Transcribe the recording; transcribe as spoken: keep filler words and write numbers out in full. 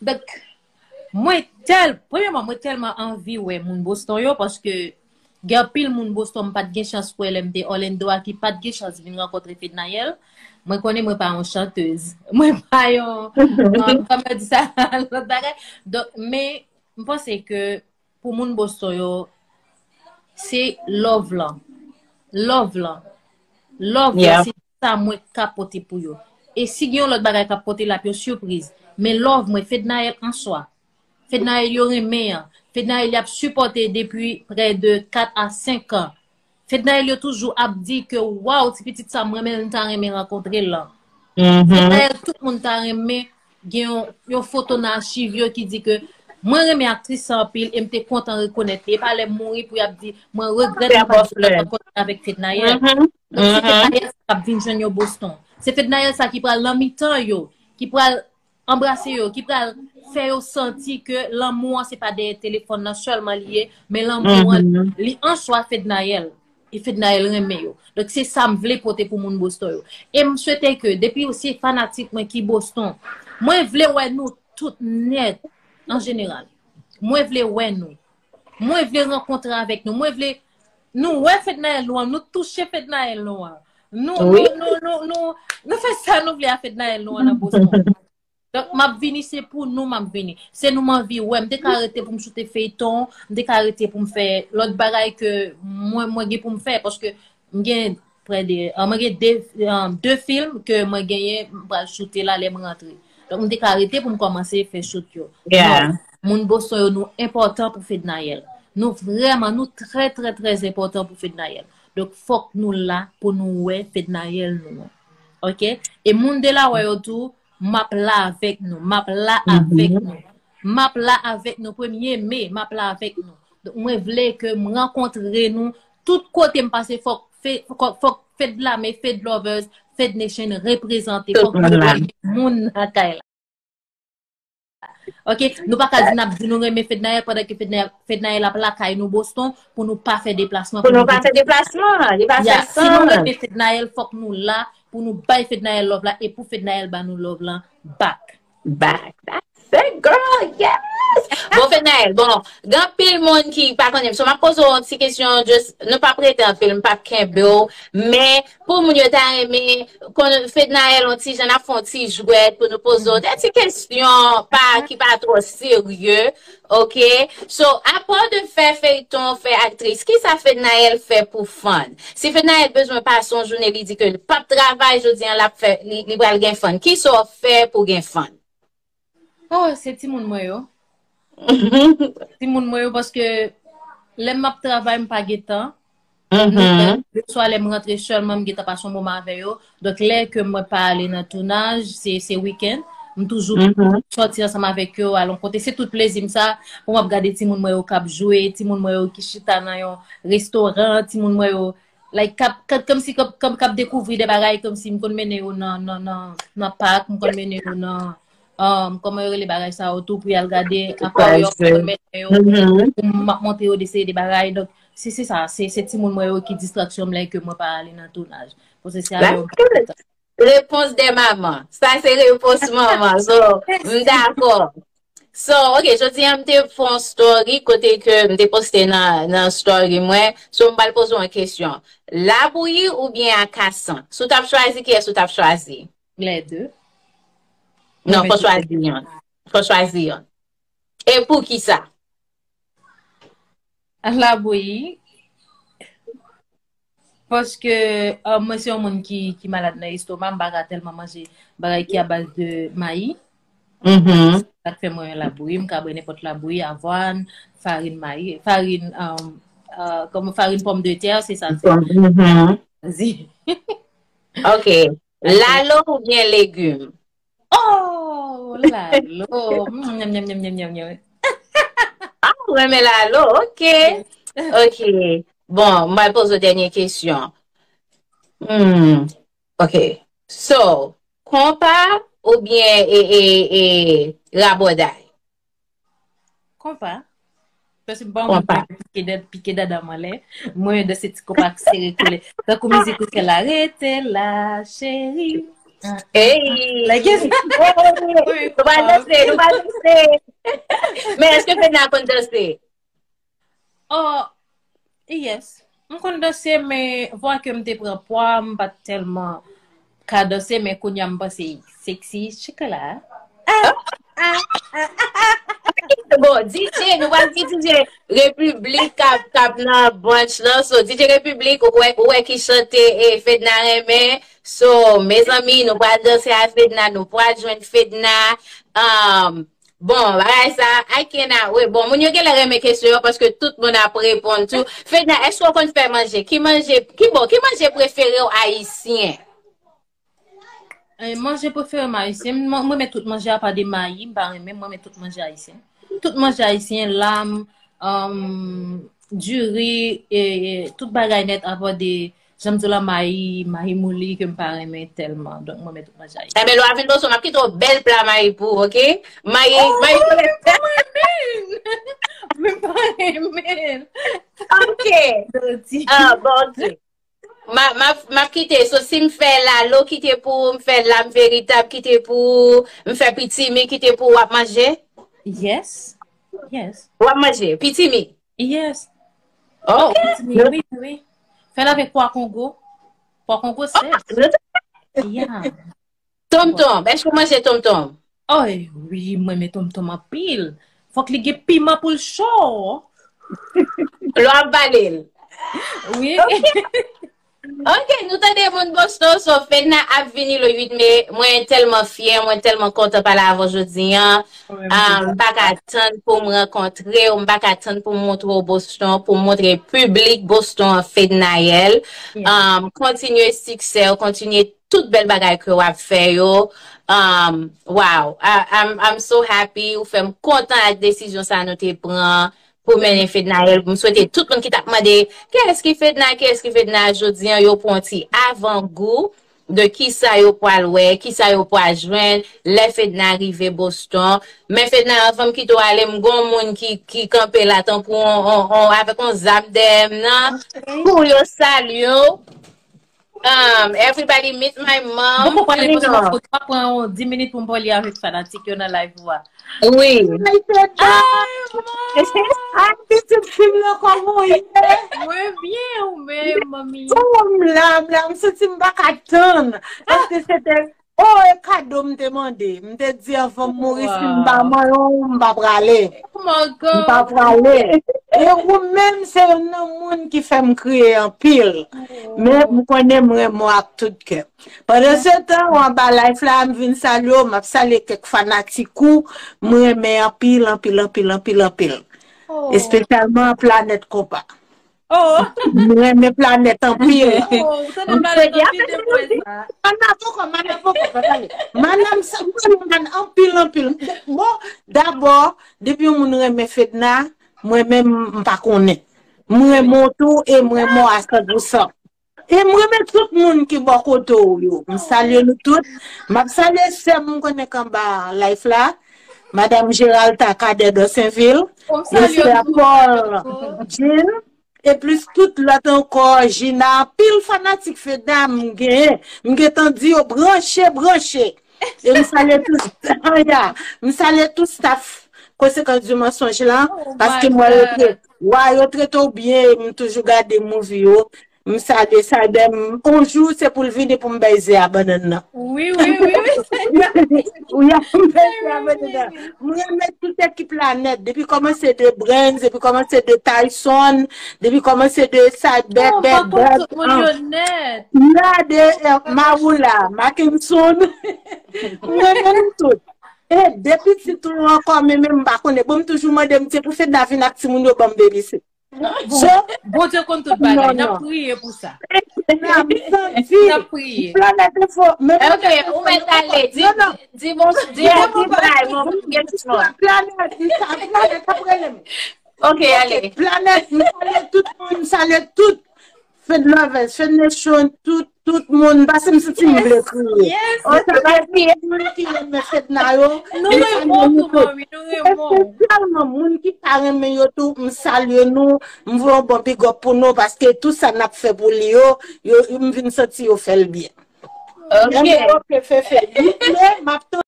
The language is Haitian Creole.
Donk, mwen tèl, premyèman, mwen tèlman anvi wè moun Boston yo, paske gen anpil moun Boston m pa t gen chans wè lè m te Orlando a ki pa t gen chans vin rankontre Fednaelle. Mwen konnen mwen pa yon chantèz. Mwen pa yon, um, kòman yo di sa, lòt bagay. Donk, men, m panse ke pou moun Boston yo, se love lan. Love lan. Love lan, yeah, se sa mwen ka pote pou yo. E si gen yon lòt bagay k ap pote, l ap yon sipriz. Men love mwen, Fednaelle an swa. Fednaelle yo renmen an. Fednaelle y ap sipòte depi prè de kat a senk an. Fednaelle yo toujou ap di ke, waw, ti pitit sa, mwen menm, m ta renmen rankontre l lan. Fednaelle, tout moun ta renmen gen yon, yon foto nan achiv yo ki di ke mwen renmen aktris sa anpil e m te kontan rekonèt li. E pa lè m mouri pou y ap di, mwen regrèt mwen pa t rankontre avèk Fednaelle. Donk, se Fednaelle sa k ap vin jwenn yo Boston. Se Fednaelle sa ki pral nan mitan yo, ki pral anbrase yo, ki pral fè yo santi ke lanmou an se pa dèyè telefòn nan sèlman li ye, men lanmou an, li an swa Fednaelle. E Fednaelle renmen yo. Donk, se sa m vle pote pou moun Boston yo. E m swete ke, depi se fanatik mwen ki Boston, mwen vle wè nou tout nèt, an jeneral. Mwen vle wè nou. Mwen vle rankontre avèk nou. Mwen vle nou wè Fednaelle nou an, nou touche Fednaelle nou an. Nou, nou, nou, nou, nou, nou fè sa nou vle a Fednaelle nou an nan Boston. Donk, m ap vini, se pou nou m ap vini. Se nou m anvi wè. M te ka rete pou m choute feyton, m te ka rete pou m fè lòt bagay ke mwen, mwen gen pou m fè, paske m gen prè de, ah, mwen gen de, ah, de fim ke mwen genyen, m pral choute la lè m rantre. Donk, m te ka rete pou m kòmanse fè shoot yo. Non, moun Boston yo, nou enpòtan pou Fednaelle. Nou vrèman, nou trè, trè, trè enpòtan pou Fednaelle. Donk, fòk nou la pou nou wè Fednaelle nou an. Oke? E moun Delaware yo tou, m ap la avèk nou. M ap la avèk nou. M ap la avèk nou. Premye me, m ap la avèk nou. Donk, mwen vle ke m rankontre nou. Tout kote m pase, fòk Fe-, fòk, fòk Fed Lame, Fed Lovers, Fed Nation reprezante. Fòk nou renmen moun nan kay la. Oke, nou pa ka di n ap di nou renmen Fednaelle pandan ke Fednaelle, Fednaelle ap lakay nou Boston pou nou pa fè deplasman. Pou nou pa fè deplasman, li pa fè sans. Si nou renmen Fednaelle, fòk nou la pou nou bay Fednaelle love la e pou Fednaelle ba nou love lan back. Back. That's it, girl. Yes! Bon, Fednaelle, bon, gen anpil moun ki pa konnen m. So, m ap poze w yon ti kesyon, just, nou p ap rete anpil, m p ap kenbe w, men pou moun yo ta renmen, konnen Fednaelle, yon ti jan, n ap fè yon ti jwèt pou nou poze w de ti kesyon pa, ki pa twò serye, oke? So, apa de fè feyton, fè aktris, kisa Fednaelle fè pou fan? Si Fednaelle bezwen pase yon jounen, li di ke li p ap travay jodi an, l ap fè, li, li pral gen fan. Kisa w fè pou gen fan? Oh, se timoun mwen yo. Timoun mwen yo, paske lè m ap travay, m pa gen tan. Deswa lè m rantre sèlman, m gentan pase yon moman avè yo. Donk, lè ke mwen pa ale nan tounaj, se, se wikenn. M toujou sòti ansanm avèk yo, al yon kote. Se tout plezi m sa, pou m ap gade timoun mwen yo k ap jwe, timoun mwen yo ki chita nan yon restoran, timoun mwen yo, like, k ap, k ap, kòmsi k ap, k ap, k ap dekouvri de bagay, kòmsi m konn mennen yo nan, nan, nan, nan pak, m konn mennen yo nan, um, kòman yo rele bagay sa yo tou, pou y al gade akwaryòm, m konn mennen yo, pou m ap montre yo de seri de bagay. Donk, se, se sa, se, se timoun mwen yo ki distraksyon m lè ke mwen pa ale nan tounaj. Paske se avè yo m pase tan. Repons de manman. Sa se repons manman. So, m dakò. So, ok, jodi a m te fè yon story kote ke m te poste nan, nan story mwen. So, m pral poze w yon kesyon. Labouyi oubyen akasan? Si w t ap chwazi, kiyès ou t ap chwazi? Les deux. Non, fò chwazi youn. Fò chwazi youn. E poukisa? Labouyi. Paske, euh, mwen se yon moun ki, ki malad nan estoma, m pa ka tèlman manje bagay ki a baz de mayi. Sa k fè mwen labouyi, m ka bwè nenpòt labouyi, avwàn, farin mayi, farin, euh, euh, kòman, farin pòmdetè, se sa l fè. Ok. Lalo oubyen legim? Oh, lalo. Mm, nyam, nyam, nyam, nyam, nyam, nyam. Ah, ou renmen lalo, ok. Ok. Bon, m pral poze w dènye kesyon. Hmm, ok. So, konpa oubyen e, e, e, rabòday? Konpa. Paske m pa yon moun ki pike dad, pike dada m anlè. Mwen, de se ti konpa k sere kole. Tankou mizik ou fè la, rete la, cheri. Hey! Like, yes. Nou pa danse, nou pa danse. Men èske Fedna konn danse? Oh, yes. M konn danse, men vwa ke m te pran pwa, m pa t tèlman ka danse, men kounye a m panse sexy, chika la. Bon, DJ, nou pral gen DJ Republic k ap k ap nan brunch lan. So, DJ Republic, ou wè, ou wè ki chante e Fedna renmen. So, mezanmi, nou pral danse a Fedna, nou pral jwenn Fedna. Um, bon, bagay sa, I cannot wait. Bon, moun yo genlè renmen kesyon yo paske tout moun ap reponn tou. Fedna, èske w konn fè manje? Ki manje, ki bon, ki manje prefere w ayisyen? Eh, manje prefere m ayisyen. M, m renmen tout manje apa de mayi, m pa renmen, m renmen tout manje ayisyen. Tout manje ayisyen, lam, um, diri, e, e, tout bagay nèt apa de, jan m di w la, mayi, mayi mouli ke m pa renmen tèlman. Donk, m renmen tout manje ayisyen. Enben, lè w a vin Boston, m ap kite w bèl pla mayi pou ou, oke? Mayi, mayi. Oh, m pa renmen! M pa renmen! Ok. Dodi. Ah, bon, ok. M a, m a, m ap kite. So, si m fè lalo, kite pou ou, m fè lam veritab, kite pou ou, m fè pitimi, kite pou ou, w ap manje? Yes. Yes. W ap manje? Pitimi? Yes. Ok. Oh, pitimi, wi, wi. Fè l avèk pwa kongo. Pwa kongo sèch. Yeah. Tonmtonm. Èske w manje tonmtonm? Oh, wi, mwen renmen tonmtonm anpil. Fòk li gen piman pou l cho. Lè w ap bale l. Wi. Ok, nou tande moun Boston, so Fedna ap vini le uit me. Mwen tèlman fyè, mwen tèlman kontan pale avè w jodi an. Ah, m pa ka tann pou m rankontre w, m pa ka tann pou m montre w Boston, pou m montre piblik Boston an Fednaelle. Yeah. Ah, kontinye siksè w, kontinye tout bèl bagay ke w ap fè yo. Um, wow, I, I'm, I'm so happy. Ou fè m kontan ak desizyon sa nou te pran pou mennen Fednaelle. M swete tout moun ki t ap mande kiyès ki Fedna, kiyès ki Fedna, jodi an yo pran ti avangou de kisa yo pral wè, kisa yo pral jwenn lè Fedna rive Boston. Men Fedna, anvan m kite w ale, m gon moun ki, ki kanpe la tankou on, on, on, avèk on zam dèyè m nan. Pou yo salye w. Um, everybody meet my mom. Mwen pral Anino. Mwen pran yon dis minit pou m pale avèk fanatik yo nan live ou a. Wi. Ay, pitit fi m nan, kòman w ye? Mwen byen, ou menm, manmi? Oh, m la, m la, m santi m pa ka tann. Paske se te, oh, e kado m te mande. M te di anvan m mouri, si m pa manyen w, m pa prale. Oh my M pa God. Prale. E ou menm, se youn nan moun ki fè m kriye anpil. Men m konnen m renmen w ak tout kè. Pandan se tan, w anba live la, m vin salye w, m ap salye kèk fanatik ou, m renmen anpil, anpil, anpil, anpil, anpil. Oh. Espesyalman Planèt Konpa. Oh. M renmen Planèt anpil. Oh, ou tande m pale anpil de mwen sa. Mana poko, mana poko, pa pale. Mana m sa, m renmen mana anpil, anpil. Bon, dabò, depi yon moun renmen Fedna, mwen menm, m pa konnen. M renmen w tou e m renmen w a san pou san. E m renmen tout moun ki bò kote w yo. M salye nou tout. M ap salye sè m, m konnen k anba live la. Madanm Geralta Cadet Dosenville. Oh, m salye Mesye tout. Paul Jean. E plis tout lòt ankò, Gina. Pil fanatik Fedna m genyen. M gentan di yo branche, branche. E m salye tout, ya, m salye tout staff Konsekans di mansonj lan, Oh paske my m wè yo God. trete, wa yo trete w byen, m toujou gade movie yo. M salye Cyber, m, on jou se pou l vini pou m bay ze a bannann nan. Wi, wi, wi, wi. Ou ya m bay ze a bannann nan. M renmen tout ekip la nèt, depi kòmanse de Brens, depi kòmanse de Tyson, depi kòmanse de Cyber, Oh, m pa konn tout moun yo Bèbèt, nèt. la de eh, Mawoula, Mackinson. M renmen nou tout. E depi ti tou ankò, men men m pa konnen. Bon, m toujou mande m, se pou Fedna vin ak timoun yo ban m babysit. So, Bondye konn tout bagay. Non, N ap non. Priye pou sa. Fedna, m santi. N ap priye. Planèt enfo, men Ok, ou mèt ale. Di, Non, non. di, di, bon, di, di, bay, bon, bon, bon. Planèt, di sa, Planèt ap rele m. Ok, ale. Planèt, m salye tout moun, m salye tout. Fed Lovers, Fed Nation, tout, tout moun. Paske m santi m vle kriye. Yes. Mwen salye tout moun ki renmen Fedna yo. Nou renmen w tou, manmi, nou renmen w. Espesyalman moun ki pa renmen yo tou, m salye nou, m voye yon bon big up pou nou, paske tout sa n ap fè pou li yo, yo, m vin santi yo fè l byen. Ok. Ok, Fefe. Li vle, m ap